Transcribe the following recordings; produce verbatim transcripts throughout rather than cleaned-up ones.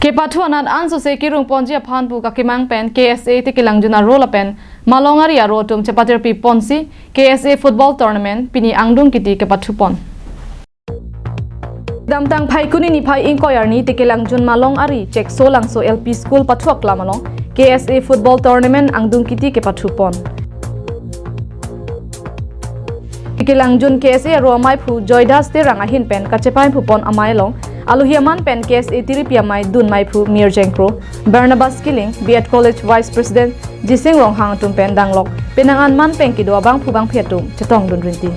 Kepathu anat ansose kerung ponji aphan pu kakemang pen K S A Tekelangjun aro lapen Malong Ari aro atum chepatirpi ponsi K S A football tournament pini Angdung Kiti kepathu pon. Damtang Phaikuni niphai ingkoi arni Tekelangjun Malong Ari Chekso Langso L P School pathu aklam along K S A football tournament Angdung Kiti kepathu pon. Tekelangjun K S A aro amaiphu Joydas Terang ahin pen kachepaiphu pon amei along alohi aman pen K S A tiripi amei dunmeiphu Mirjeng Kro, Barnabas Killing, B Ed College Vice President Jising Ronghang atum pen danglok penang an man pen kedo abangphu bangphi atum chetongdun rinti.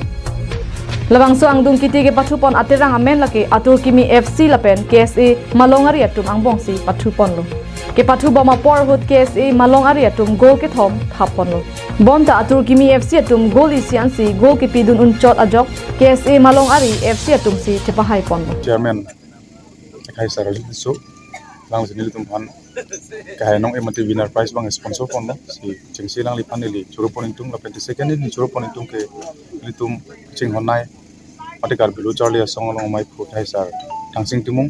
Labangso Angdung Kiti kepathu pon aterang amen lake Atur Kimi F C lapen K S A Malong Ari atum angbongsi pathu ponlo. Kepathu bom apor ahut K S A Malong Ari atum goal kethom thap ponlo. Bonta Atur Kimi F C atum goal isi ansi goal kepidun unchot ajok K S A Malong Ari F C atumsi chepahai ponlo. Chairman Akhai Sir Rajit Tisso, alangli si nelitum aphan kahai nong emati winner prize abang sponsor ponlo, si chengsi alangliphan neli choro pon ingtung lapen second neli choro pon ingtung ke nelitum chinghonnei mate Karbi Lo Charli Asong along amaiphu Thai Sir Thangsing Timung,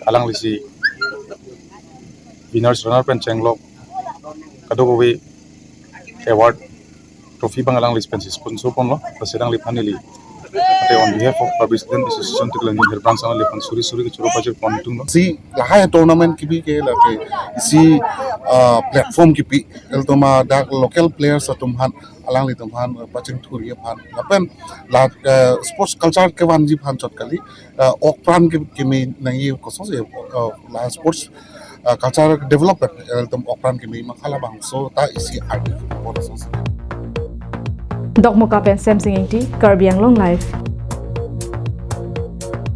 alangli si winners runner pen chenglok kadokave award trophy abang alangli pensi sponsor ponlo, lasi alangliphan neli ate on behalf of Karbi Student Association Tekelangjun Hill Branch alangliphan suri suri kechoro pajir pon ingtunglo. Si lahai tournament kipi ke lake isi, ah, platform kipi, ilitum adak local players atum aphan, alanglitum aphan, ah, pachingthurji aphan lapen la, ah, sports culture kevanji aphan chot kali, ah, okpran ke, keme nangji kosonsi, ah, la sports, ah, culture development, ilitum okpran keme ma halabangso ta isi arti kosonsi. Dokmoka pen Semsing Ingti, Karbi Anglong Live.